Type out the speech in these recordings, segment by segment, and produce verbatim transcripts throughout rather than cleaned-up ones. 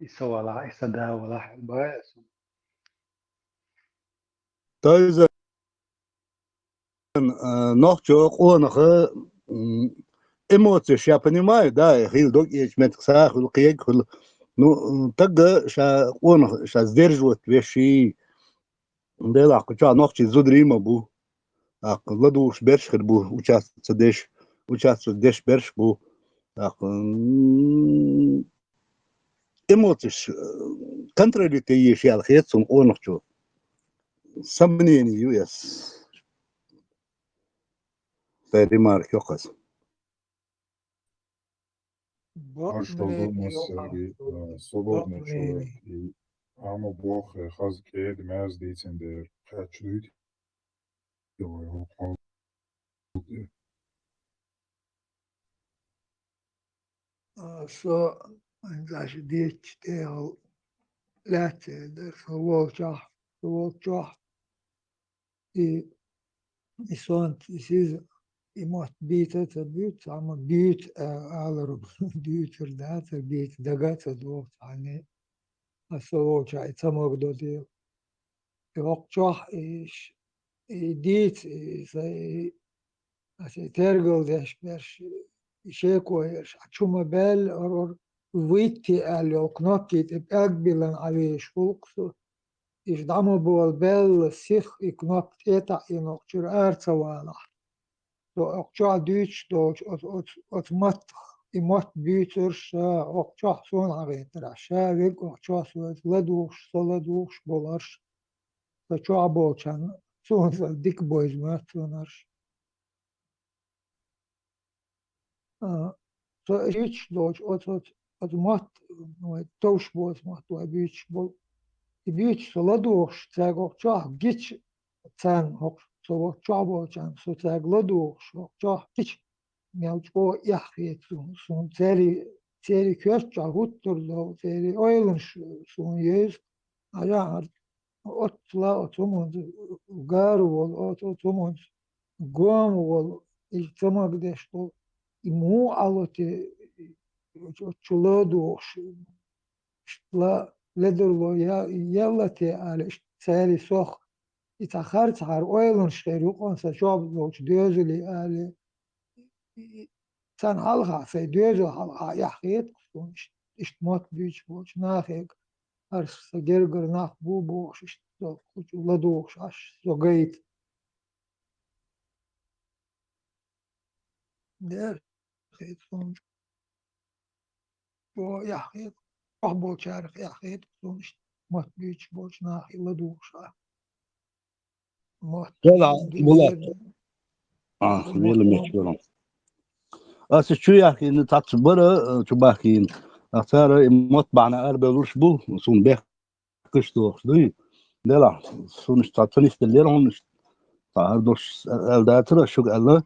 и са валахь, и са да валахь, аьлла бахьа я сона. Тайза, э, нохчо къонаха, м, эмоцеш, я понимаю, да, хила дог эча меттиг, са хуьлу, кхега хуьлу. Ну, м, тагга ша къонах, ша сдерживать веш и, делахь кху чохь нохчий зударий ма бу. ТӀаккха ладугӀуш берш хир бу, участвовать ца деш, участвовать деш берш бу. ТӀаккха, м, эмоцеш, э, контролировать е езаш яла хета суна къонахчо. Сомнение ю эс. Сайн ремарк йоккхас. Маршалла ду массеран, э, свободный человек. И амма бохе хаза кӀеда маза дийцина дера кхаьчча дуйти вай хӀокху. А, со, ан, даже дечча тӀехьал лаьццара дара, со волчохь, со волчохь. И, и сонца, и сиза, и мотт бийца а ца буьйцу, амма буьйцу, а, алар, буьйцур дацар, бийца дага а ца догӀу цхьанне, а со волчохь и ца магадо дела. И хӀокху чохь, и ш-, и дийца, и са, и, аса и тергал деш берш, и шеко ерш, а чу ма баьлла, ор-, ор-, выйти аьлла йолу кнопки тӀе пӀелг биллина Ӏан везаш ву-кх со. Иштта дӀа ма болу баьлла сих и кнопка тӀе а таӀийна, хӀокху чуьра ара ца валахь. Со хӀокху чохь дуьйцуш долчу оцу, оцу, оцу маттах, и мотт буьйцурш ша, хӀокху чохь суна хьагӀиттарехь, ша верг хӀокху чохь соьца ладугӀуш, со ладугӀуш боларш, сан чохь болчарна, суна сан дика бовза моьтту цунарш. А, со уьйцуш долчу оцу, оцу, оцу мотт, вай товш боцу мотт вай буьйцуш болу. И буьйцуш со ладугӀуш, цаьрга хӀокху чохь гича царна, хӀокху со хӀокху чохь болчарна, со цаьрга ладугӀуш, хӀокху чохь гича, мел чӀогӀа эхь хета суна, суна церий, церий коьртачохь хӀуттур долу, церий ойланаш суна евза, хьажахьара, оццула оцу хӀуманца гара волу, оцу, оцу хӀуманца гома волу, иза ца магадеш долу, и муха Ӏа ло те, оцу, оцу чу ладугӀуш, иштта ла-, ледарло я-, елла те аьлла, иштта церий сох, и цхьа харцахьара ойланаш хир ю-кх сан чохь болчу доьзале аьлла, и, и, царна хьалха, сайн доьзал хьалха эхь хета-кх суна, иштта, иштта мотт буьйцуш болчу нахе, хӀара сан гергара нах бу бохуш, иштта со кху чу ладугӀуш Ӏаш, со гайта. Дера, хета суна чӀогӀа эхь хета, чохь болчарах эхь хета суна иштта, мотт буьйцуш болчу нахе ладугӀуш Ӏа. Мотт Вала, буьйцуш вала. Дерг. А, мотт вела меч вала. Аса чу яхийна цхьацца бара, а, чу бахкийна. А цара и мотт бахьана арабевлларш бу, суна бех- кхуьш дохуш дуй. Делахь, суна иштта цхьа ца нисделлера хьуна, иштта цхьа хӀара долуш аьлла дацара, шуьга аьлла.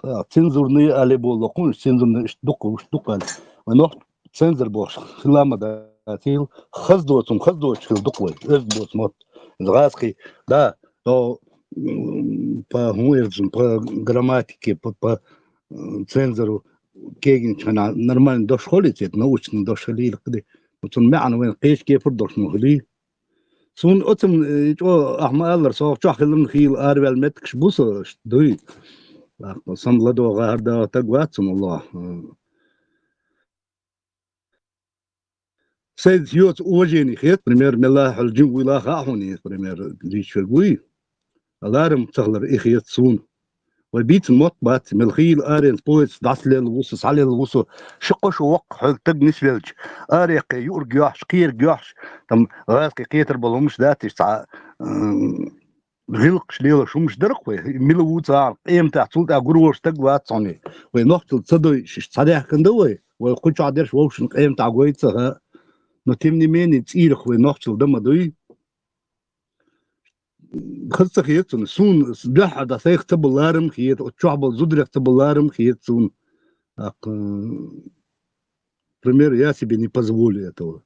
А, цензурный аьлла болу хьуна, цензурный иштта дукха, иштта дукха аьлла. Вайн нохчо цензор бохуш хила ма дацийла, хаза доцун, хаза доцуш хила дукха вай, оьзда боцу мотт. Иза гӀазкхий, да, то, м, по, хӀун эр ду, по грамматике, по, по, м, цензору кегийначу хенахь нормальный дош хуьлий, цуьнан научный дош хуьлийла кхин. Цунна маьӀна вайна кхечу кепара долуш ма хуьлий. Суна оцунна, э, чӀогӀа ахьа ма-аллара, со чохь хиларна хийла араваьлла меттигаш бу со, иштта дуй. ТӀаккха сан ладогӀа хӀара дагӀа стаг вац суна, Аллахь. Сайца йоцу уважение хета, пример, мелла хьал жин вуйла хаьа хьуна, пример, лийча верг вуй. Ларам ца хилар и хета суна. Вай бийцина мотт бац, мел хийла аренца поезд дӀасалелла ву со, схьалелла ву со, ши-кхо шу воккха хьоьга таг нисвелча, арекхе юург йохьуш, кхерг йохьуш, там гӀазкхий кхетар болу хӀумаш дац иштта цхьа, м, гӀиллакхаш лелаш хӀумаш дара-кх вай, мила ву ца хаьа, къематехь цул тӀаьхьа гур волуш стаг вац хьуна. Вай нохчалла ца дойуш, иштта схьадаьхкина ду вай, вай кху чохь дерш вовшашна къематехь гойту ца хаьа. Но тем не менее, цӀийрах вай нохчалла дан ма дуй. Хаза ца хета суна. Суна дуьххьара дӀа сайх ца бу ларам хета, оцу чохь болу зударех ца бу ларам хета суна. ТӀаккха, пример, я себе не позволю этого.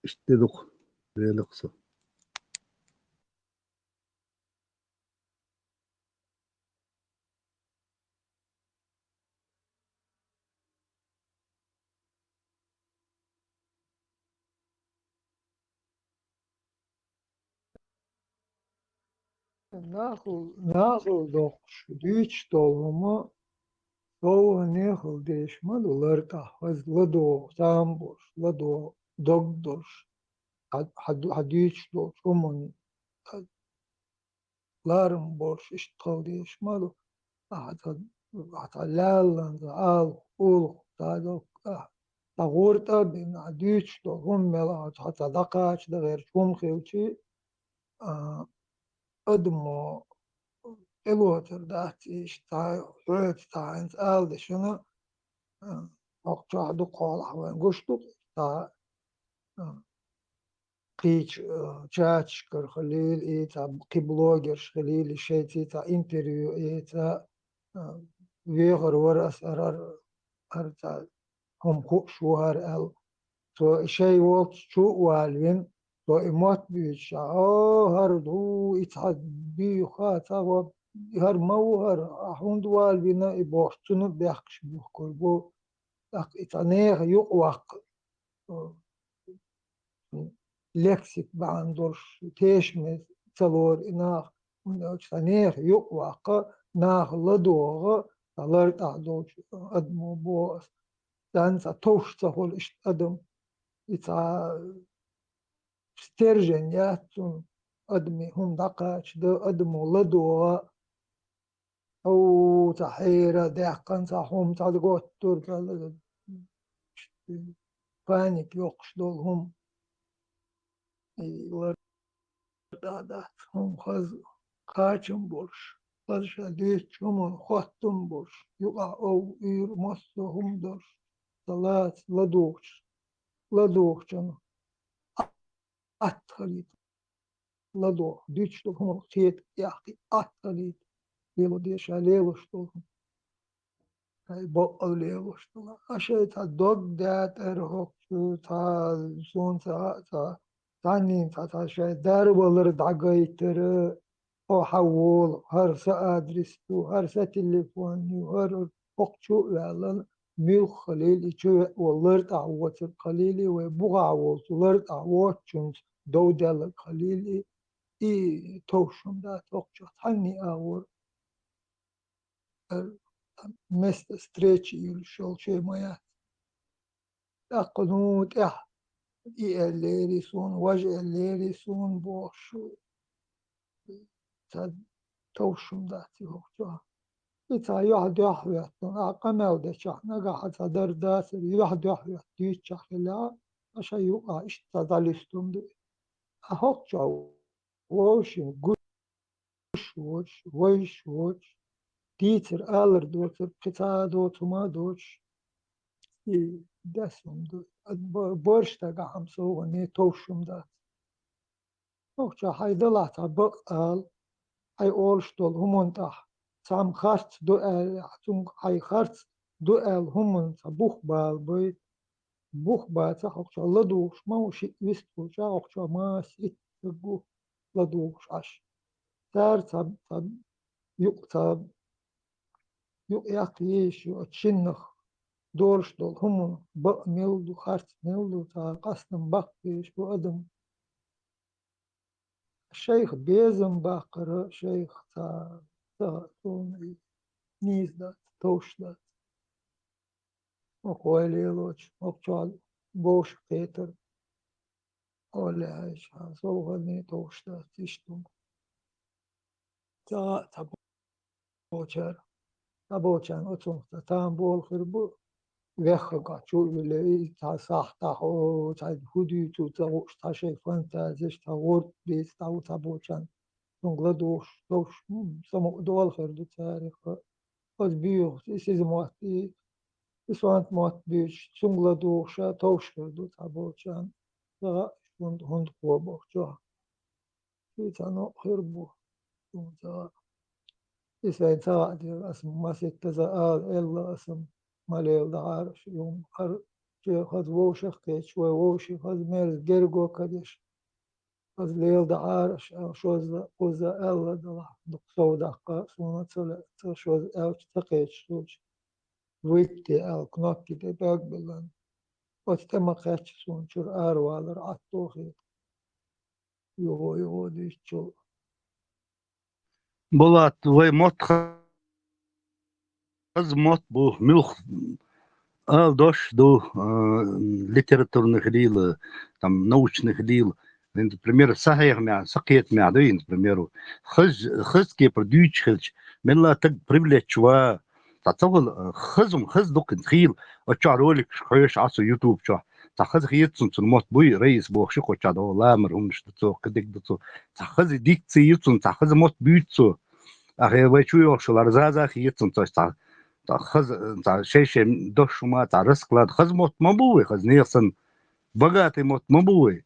Иштта ду-кх, велакх со. Нахал, нахал доккхуш дуьйцуш долу хӀума совгӀатехула деш ма ду, лартӀахь хаза ладогӀа там болуш, ладогӀа дог долуш, хьан, хьан ду-, хьан дуьйцуш долчу хӀуманна ларам болуш иштта хала деш ма ду. Ахьа ца, ахьа ца лаьллан, ца алха, улха, ца доккха, ахьа ца гӀуртӀа а бина, ахьа дуьйцуш долу хӀума мел ахьа ца дӀакхача дан гӀерташ хӀума хилчи, а, адамо тӀелоцур дац, иштта хьоьца цхьа хӀинца ала дешна, а, хӀокху чохь дукха хьолахь вайн гуш ду, цхьа, а, кхечу, а, чаташкара хилийла, и цхьа кхин блогерш хилийла, шайца цхьа интервью, и цхьа, а, вехар вара аса хӀара, хӀара цхьа хӀума хууш ву хӀара аьлла. Цо и шайн волчу чу а валавина, цо и мотт буьйцуш, о, хӀара ду, и цхьа буьйха, цхьа хӀара ма ву хӀара, ахьа хӀунда валавина и бохуш, цунна а бехкаш буьхкур бу. ТӀаккха и цхьа нехан юкъаваккха, э, лексик бахьана долуш тешаме ца лору и наха, хӀунда аьлча цхьа нехан юкъаваккха, наха ладогӀа, цхьа лартӀахь долчу адамо боху аса. Царна цхьа товш ца хуьлу иштта адам. И цхьа стержень яц цунна, адаме хӀума дӀакхача дан, адамо ладогӀа, хьо ца хьера, даьккхина цхьа хӀума, цхьа готтур, цхьа паника йоккхуш долу хӀума. И лар тӀехь дац хӀума хаза кхачам болуш, хаза ша дуьйцучу хӀуманна хоттам болуш, юкъахь ов, уьйр, массо а хӀума долуш, ца лаца, ладугӀучу, ладугӀучунна атта хилийта, ладогӀа, дуьйцуш долу хӀуманна кхета, яхкий, атта хилийта, лело деза ша лелош долу хӀума. Ай, бакъ а лелош долу. Аш ай цхьа дог датӀара хӀокху, цхьа суна ца хаьа, цхьа цхьаннийн цхьа, цхьа шайн дарбалар дӀагайтара, хьо хьан волу, хӀара сан адрес ду, хӀара сан телефон ю, хӀара хӀокху чу а ваьлла, муьлхха хилийла и чу веа волу лар тӀехь воцург хилийла, вай бухахь волчу лар тӀехь воцучуьнца дов даьлларг хилийла, и товш хӀума дац хӀокху чохь цхьанний агӀор. Место встречи юьллуш йолчу ма яц. ТӀаккха, ну, тӀехь и эллери суна, важа эллери суна бохуш, ца товш хӀума дац и хӀокху чохь. И цхьа юьхь-дуьхь хӀоьттина, ахьа къамел дечохь, нагахь цхьа дар дацара, юьхь-дуьхь хӀоьттина дуьйцучохь хилахь, ткъа шайн юкъахь иштта цхьа дӀалуьстун ду. Ахьа хӀокху чохь вовшийн гуш воцуш, вайш воцуш, дийцар алар доцург, кхин цхьа а доцу хӀума а доцуш, и дас хӀума ду. Ад бо-, борш дагахь хӀума совгӀане товш хӀума дац. Нохча хьайн далахь цхьа бакъ ала, хьайн олуш долу хӀуманна тӀехь, цхьамма харц ду аьлла, цунга хьайн харц ду аьлла хӀуманна цхьа бух бала бай, бух баца хӀокху чохь ладугӀуш ма ву шиъ вистхуьлча, хӀокху чохь масса итт стаг ву ладугӀуш Ӏаш. Цара ца, ца, юкъ ца, юкъ яккха езаш ю оцу шиннах долуш долу хӀума, бакъ мел ду, харц мел ду, цара къастам баккха езаш бу адам. Шайх безам баккхара, шайх ца, ца, суна и нийса дац, товш дац. ХӀокху вай лелочу, хӀокху чохь вовшах кхетар. Олехьа, ша совгӀатне товш дац, иштта хӀума. Ца, ца бохучара, ца бохучарна оцунах ца там болу хир бу, веххагахь чу а вилла, и цхьа сахьтахь, о, цхьа хӀу дуьйцу ца хууш, цхьа шайн фантазеш, цхьа гӀурт бийца, цхьа ву ца бохучарна, цунга ладугӀуш, товш, м, самукъадолу хир ду царах. Оцу буьйху, и сиза мотт, и, и сонта мотт буьйцуш, цунга ладугӀуша товш хир ду цхьаболчарна. Ца хаьа, хӀунда, хӀунда кхобу чохь. Ши цхьа новкъа хир бу, хӀунда ца хаьа. И сайн ца хаьа дела, аса маситтаза ала, элла аса ма леладахьара, ши хӀума хӀара, шен хаза вовшах кхеташ, вай вовшийн хаза мерза герго кареш. Аса леладахьара, ша шозза, кхузза аьлла далахь, дукха сов даккха, суна ца лаьа, ца шозза аьлча ца кхеташ хилча, вуьйтте аьлла, кнопки тӀе пӀелг биллина. Оцу тӀе ма кхаьчча, суна чуьра аравалар Ӏатто хета. Юхо, юхо дуьйцучул. Булат, вай мотт хаза мотт бу, муьлха ала дош ду, а, литературни хилийла, там, научни хилийла. Например, са хьехамехь, са кхетамехь ду, например, хаза, хаза кепара дуьйцуш хилча, мелла а стаг привлечь ва, цхьа ца хуьлу, хаза, хаза ду-кх хӀинца хийла, оцу чохь роликаш хьоьжуш Ӏа цу YouTube чохь. Цхьа хаза хета цунна, цуьнан мотт буй, раис бохуш, кху чохь догӀу ламар хӀуманаш ду цо, кхидерг ду цо. Цхьа хаза дикци ю цунна, цхьа хаза мотт буьйцу цо. Ахьа вай чу йогӀуш хилар заза а хета цунна, цхьа, цхьа хаза, цхьа шай-шай дош хӀума, цхьа расклад, хаза мотт ма бу вай, хаза нехан санна, богатый мотт ма бу вай.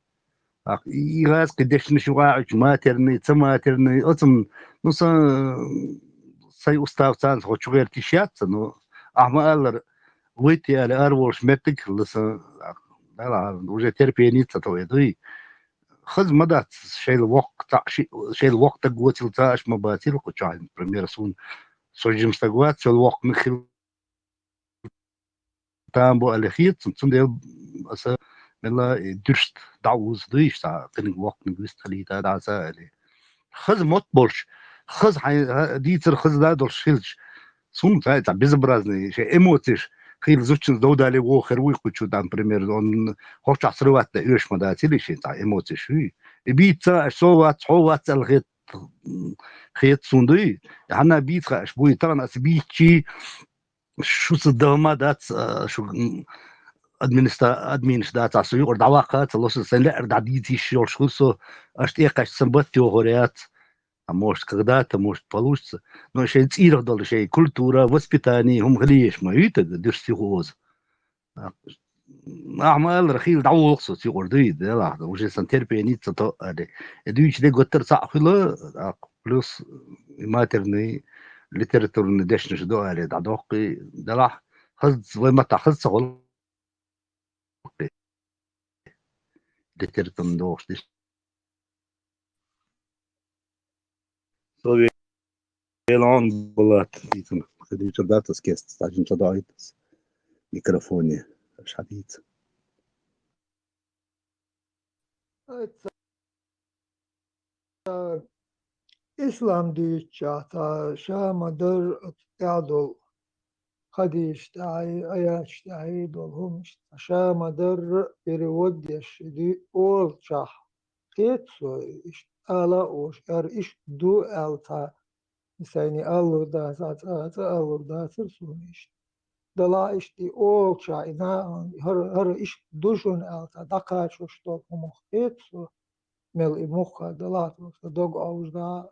Ахь и гӀазкхи дешнаш юкъа а Ӏуьттуш, матерный, ца матерный, оцам, ну, сан, сайн устав царна хьо чу гӀерташ яц сан, ну, ахь ма-аллара, вуй те аьлла, ара волуш меттиг хилла сан, ах, Дала, уже терпение ца тове дуй. Хаза ма дац, шайла воккха, цхьаъ ши-, шайла воккха стаг воцийла, цхьаъ аш ма бацийла кху чохь, например, суна, со жима стаг вац, шайла воккханиг хила там бу аьлла хета цунна, цундела аса мелла и дуьрста дӀа а вуза дуй, цхьа кхиниг воккханиг вист хилийта дӀа аса аьлла. Хаза мотт болуш, хаза хьайн, хьан дийцар хаза да долуш хилча, суна цхьа, цхьа безобразный, шайн эмоцеш хийла зудчуьнца дов дале вогӀу хир вуй кху чу, там, например, он хӀокху чохь срывать дан оьшуш ма дацийла шен цхьа эмоцеш, вуй. И бийца ца, аш со вац, хьо вац аьлла хет, хета суна дуй. Хьанна бийца хаьаш буй, тахана аса бийцчий, шуьца даха ма дац, а, шу, м, администа-, админаш дац, а, со юкъара дӀаваккха ца ло, со сайн лаьара дӀадийца йиш йолуш хуьлу со, аша тӀекхаьчча сан батт йохур яц. А может, когда-то, может, получится. Но шайн цӀийрах долу, шайн культура, воспитание, хӀума хила езаш ма ю стаг, дуьрста сихоза. Ахь ма-аллара, хийла дӀаволу со цу юкъара дуй, делахь, уже сан терпение ца то аьлла. И дуьйцу де гуттар а цхьаъ хуьлу, а, плюс и матерный, литературный дешнаш ду аьлла, дӀадоккхий, делахь, хаза, вай маттахь хаза ца хуьлу. Литературный дохуш деш. Со велон Булат, дийцина. Хадийчур дац ас кест, стажин ца доагӀийта ас. Микрофоне, аша хьадийца. Ай, ца-, ислам дуьйцучохь цхьа ша ма-дарра оцу тӀехь долу хадийсаш тӀехь, аяташ тӀехь долу хӀуманаш цхьа ша ма-дарра перевод деш и дуьйцу олучохь, кхета со, иштта ала а олуш, ара иштта ду аьлла цхьа, и сайна аллур дацахь, цкъа а цкъа аллур дацара суна иштта. Далахь иштта и олучохь, и на-, хӀара, хӀара иштта ду шуна аьлла цхьа дӀакхачош долу хӀума кхета со, мел и мухха далахь, сан дог Ӏовжа.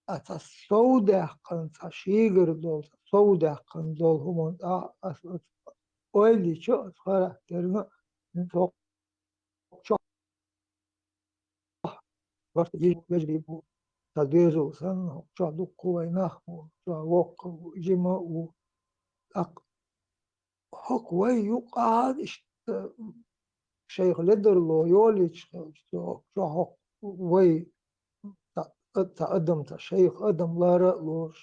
А цхьа совдаьккхина, цхьа шийгара долу, цхьа совдаьккхина долу хӀуманна тӀехь ас, ас ойла йича, ас характерна, хӀинца хӀокху чохь барт йижа вежарий бу, цхьа доьзал санна, хӀокху чохь дуккха вай нах бу, чохь воккха а ву, жима а ву. ТӀаккха хӀокху вай юкъахь иштта шайх ледарло йолийча хилча, цо чохь хӀокху вай цхьа, цхьа адам, цхьа шайх адам лара а лоруш,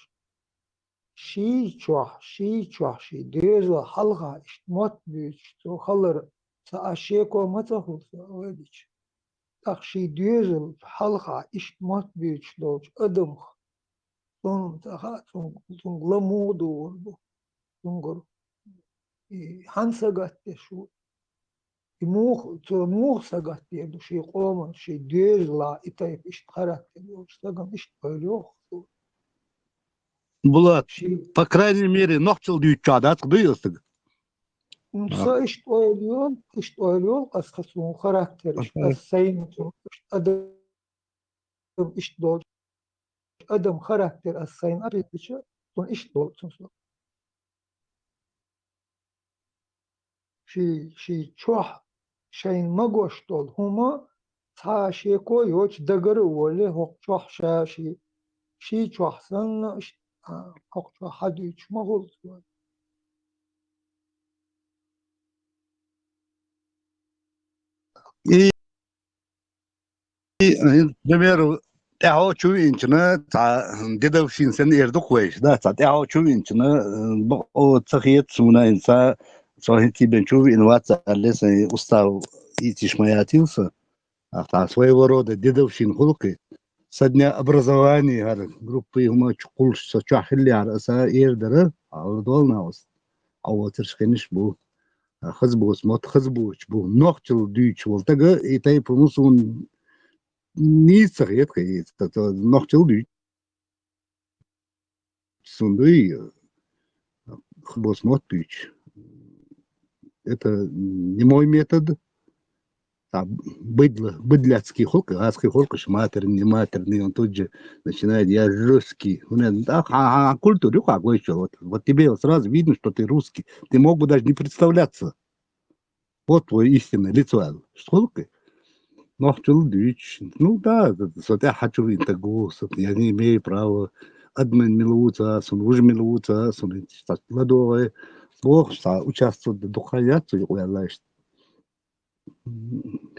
ший чохь, ший чохь, ший доьзал хьалха иштта мотт буьйцуш цо хилар, цхьа а шеко ма ца хуьлу со ойла йича. ТӀаккха ший доьзал хьалха иштта мотт буьйцуш долчу адамах, цунна ца хаьа, цунга, цунга ла муха догӀур бу, цуьнгара и хьан сагатдеш ву? И муха, цо муха сагатдер ду ший къоман, ший доьзалан и тайпа иштта характер йолчу стагана, иштта ойла йоху цо. Булат, ший, по крайней мере, нохчалла дуьйцучохь дац-кх дуй аса стаг? М, а, со иштта ойла йолу, иштта ойла йолу, аса хьан суна характер иштта, аса сайна цунна иштта адам иштта долчу, адам характер аса сайна а петича, цунна иштта долу цунна со. Ший, ший чохь шайна магош долу хӀума цхьа а шеко йоцу дагара а волле, хӀокху чохь ша ший, ший чохь санна, иштта, а, хӀокху чохь хьадуьйцуш ма хуьлу цо. И, и, примеру, тӀаьхьо чу виъинчуна, цхьа дедовщина санна эр ду-кх вайша, да, цхьа тӀаьхьо чу виъинчуна, э, бакъо ца хета суна, хӀинца со хӀинца бен чу виъна вац аьлла, сайн устав ийцийш ма яцийла со. Ахьа, цхьа своего рода дедовщина хуьлу-кх и. Со дня образования хӀара группа хӀума чу кхуллуш со чохь хиллехьара, аса эр дара, хьала долу нах аса. Хьо воцурш хиниш бу. Хаза боцу мотт, хаза боцуш бу. Нохчалла дуьйцуш волу стага, и тайпа хӀума суна нийса ца хета, хета, нохчалла дуьйцуш. Цундуй, хабос мотт дуьйцу. Это не мой метод. Та быдло, быдлецкий хулкъ, гӀазкхий хулкъаш, матерный, матерный, он тут же начинает: «Я русский». ХӀунда, да, хьан, хьан культура юкъахь гойтуш, вот, вот тебе вот сразу видно, что ты русский. Ты мог бы даже не представляться. Вот твоё истинное лицо аьлла. Что хӀуллакхи? Нохчалла дуьйцуш. Ну да, со тӀаьхьа хьачур интаг ву, со, я не имею права. Админ мила ву ца, сон вужа мила ву ца, сон ладогӀе. Бохуш, цхьа участвовать дукха яц цу юкъа ваьлла иштта.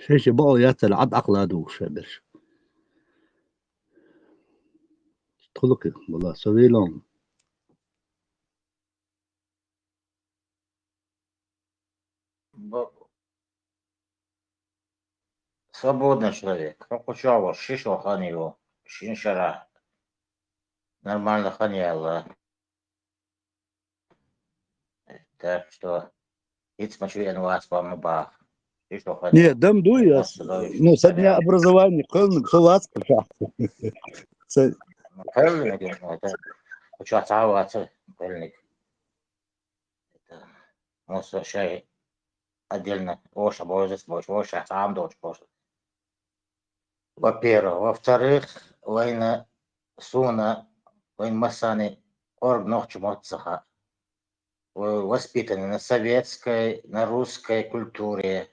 Шай-шай бакъо яц аьлла, Ӏад Ӏакъла духуш шай берш. Тхулакхи, вала, со вейлон. Бо-, свободный человек. Ну, кху чохь волуш ши шо хан ю, шина шарахь нормально хан яьлла. Так что, хӀинца ма чу веана вац, ма баха. Ши шо хан ю. Не, дам дуй ас. Ну, со дня образования кхоьллинарг со вац кху чохь. Со кхоьллинарг, ну, это, кху чохь цхьа а вац кхоьллинарг. Это, ну, со шай отдельно, оша бозас бош, оша цхьа а ма доцуш бош. Во-первых. Во-вторых, вайна, суна, вайн массани кӀорга нохча мотт ца хаьа. Вай воспитаны на советской, на русской культуре.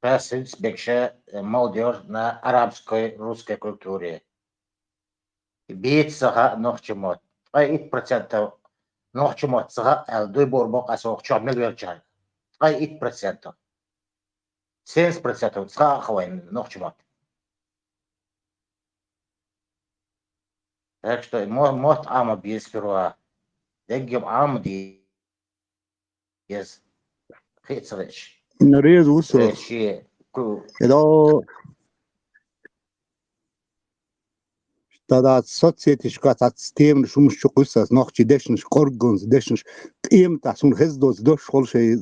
Ша синца бегша, э, молодёжь на арабской, русской культуре. Бийца ца хаьа нохча мотт. Ткъе итт процентов нохча мотт ца хаьа аьлла дуй боху бакъ аса вокху чохь мел велчарна. Ткъе итт процентов. Семьдесят процентов ца хаьа вайн нохча мотт. Так что мо-, мотт Ӏама беза сперва. Деггам Ӏама де-, еза. Хи ца веш. Реза ву со. Веши ку- Эдо. Тада соцсетишка цац темаш хӀумаш чу кхуьссас нохчий дешнаш, кӀорггунца дешнаш, къематахь суна хеза доцу дош холу шайн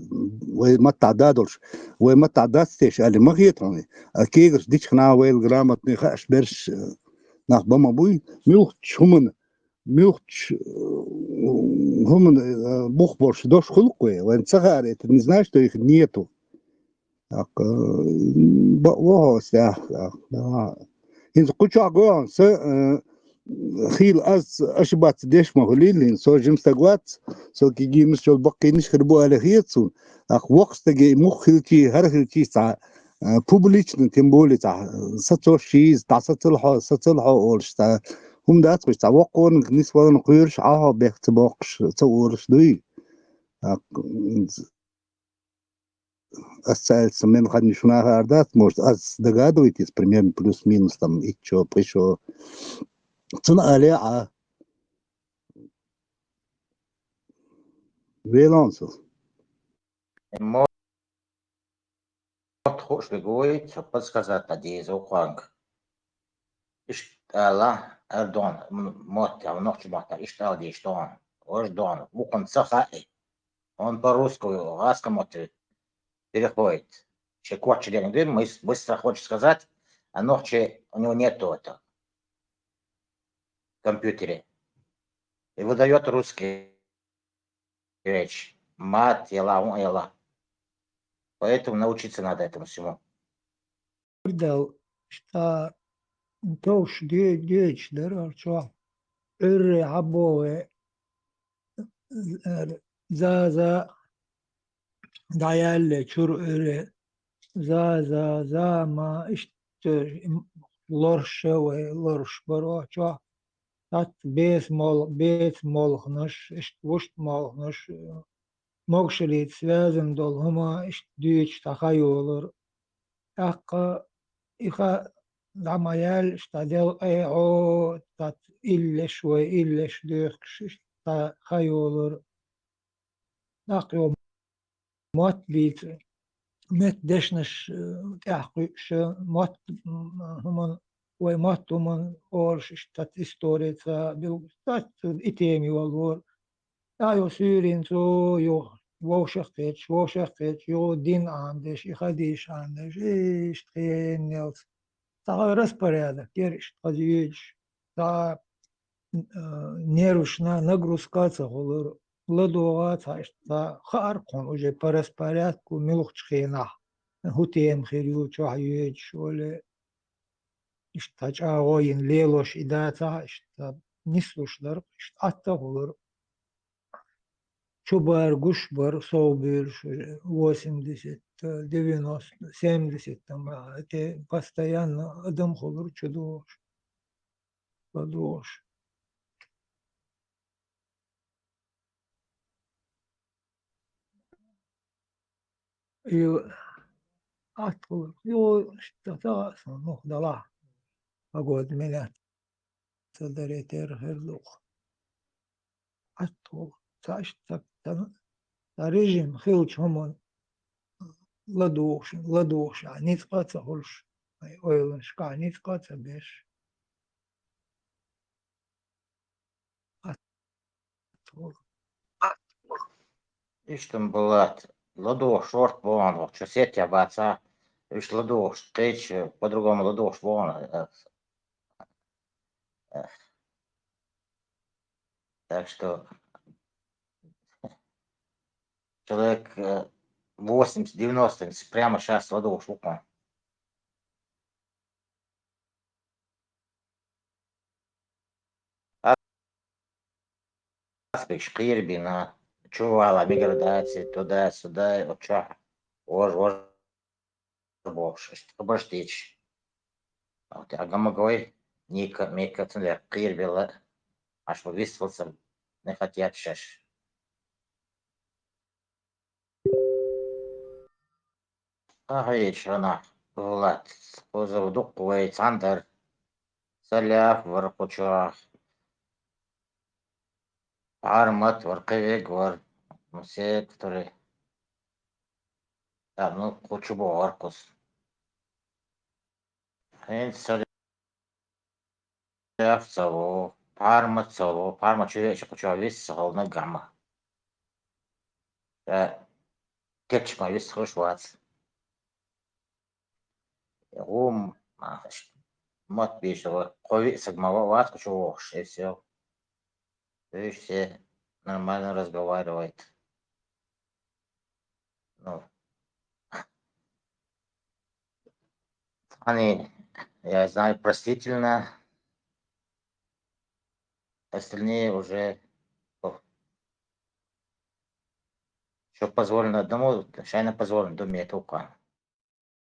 вай маттахь да долуш, вай маттахь дац теша аьлла ма хета хьуна. А кегарш дичхьана вайла грамотный хаьаш берш, э, нах ба ма буй, муьлххачу хӀумана, муьлххачу, э, хӀумана, э, бух болуш дош хуьлу-кх вай, вайн ца хаьара, это не значит, что их нету. ТӀаккха, м, бакъ ву хьо, сехь, сехь, да. ХӀинца кху чохь го хьуна, са, э, хийла аз ошибаться деш ма хуьлийла хӀинца, со жима стаг вац, со кегийнаш йолу баккхийнаш хир бу аьлла хета суна. ТӀаккха воккха стаге и мух хилчий, хӀара хилчий цхьа, э, публично, тем более цхьа, э, сацо шийза, дӀа сацал хьо, сацал хьо олуш цхьа хӀума дац, кхуьш цхьа воккхониг нисвалан кхоьруш, Ӏа хьо бех ца боккхуш, ца олуш дуй. ТӀаккха, м, Ас ца аьлча, сан мел хан ю шуна хаар дац, может, ас догадывайтесь, примерно плюс-минус, там, итт шо, пхи шо. Цунна алий Ӏа. Велонца. Мотт хууш вегой, ца подсказать деза ву кханга. Иштта ала, ара дон, м-, мотт, я нохча мотт, иштта ала деза дон. Вож дон, вукхун ца хаьа. Он по-русски, гӀазкхи мотт переходит. Шен кочча дерг дуй, мыс-, быстро хочет сказать, а нохчи у него нету это в компьютере. И выдаёт русский речь. Мат яла, ун яла. Поэтому научиться надо этому всему. Дал, ста, товш де-, дечу дара чохь. Ӏуьрре хьабогӀе, э, за, за, дӀаялле чур Ӏуьрре. За, за, за, ма, иштта, м, лорша вай, лорш баро чохь. ТӀаккха беса мол-, беца молханаш, иштта вуьшта молханаш, могушаллица связан долу хӀума иштта дуьйцуш цхьа хан йолура. ТӀаккха и хан дӀа ма яьлла, иштта делкъе Ӏо, цхьацца иллеш вай, иллеш доьхкуш, иштта цхьа хан йолура. ТӀаккха йо мотт бийца, меттан дешнаш, э, тӀаьхьакхуьуш, мотт, м, хӀуманна вай мотт хӀуман орш иштта историца, бил-, цац и тема йолор. А йо суьйрин цо, йо вовшах кхеташ, вовшах кхеташ, йо дин Ӏамадеш, и хадиш Ӏамадеш, иштта хеннелц. Цхьа распорядок яр иштта хаза йоьдуш. Цхьа, э, нервашна нагрузка а ца хулар, ладогӀа цхьа иштта хаар кхуна уже по распорядку муьлххачу хенахь, хӀун тема хир ю, чохь йоьдуш, оли, иштта чӀагӀо йина лелош и дацахь, иштта нислуш дар, иштта атта а хулар. Чубар, гуш бар, сов буьйлуш уже восемьдесят, девяносто, семьдесят там, а, те постоянно адам хулар чудогӀуш, ладогӀуш. И атта хулар. Йо, иштта тагӀа сан нух далахь. Погода менять ца даре терра хир ду-кх. Атта хулар. Ца иштта ца, ца, ца режим хилча хӀуман ладугӀуш, ладугӀуш а ницкъ а ца хуьлуш, ай ойланашкахь ницкъ а ца беш. Иштта ма бу лаьтта. ЛадугӀуш шорта бохьана, вахча сетя баца, уьш ладугӀуш кхеча, по-другому ладугӀуш бохьана. Так что человек, э, восемьдесят-девяносто прямо щас ладугӀуш ву-кх. Аспекш кхерабина, чувала миграция, туда-сюда, оцу чохь, вож, вож, бохуш, иштта хабарш дийцаш. Ахьа гамма гой, Ника, Мика, цундела кхерабелла, аш бу вист хилла ца, не хотят шаьш. Ахьа ечу хьанахь, Влад, кхуза дуккха вай цхьаьна дара. Саляф вара кху чохь. Пхьармат вара, кхин верг вара. Ну, все, которые, да, ну, кху чу боху вара кхуза. ХӀинца Саляф ца ву, Пхьармат ца ву, Пхьармат чу веача кху чохь вист ца хилла наггахь ма. Ша кечма вист хуьлуш вац. ГӀум, а, ш-, мотт бийшира, кхо виъ саг ма ва-, вац кху чу вогӀуш, и всё. Уьш все нормально разговаривает. Ну, они, я знаю, простительно. Остальные уже, о, что позволено одному, шайна позволено, думаю, это укан.